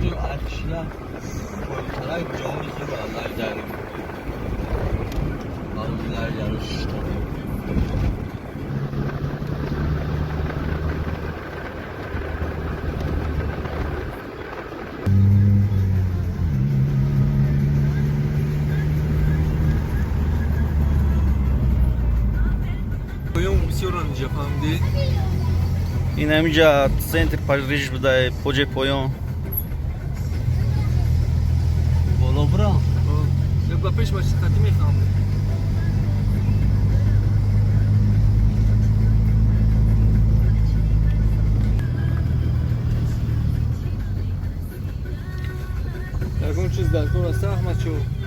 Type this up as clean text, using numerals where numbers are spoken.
Ақшла пойтарак ҷоми зур аллай дарим. Аллай дарушта. Поён бисёр инҷа, фаҳмидӣ? Ин ҳаминҷа центр Париж буда, поҷаи поён. Боло бирам. Ба пеш ба хати мехоҳам. Ягон чиз дар кор аст, Аҳмадшо?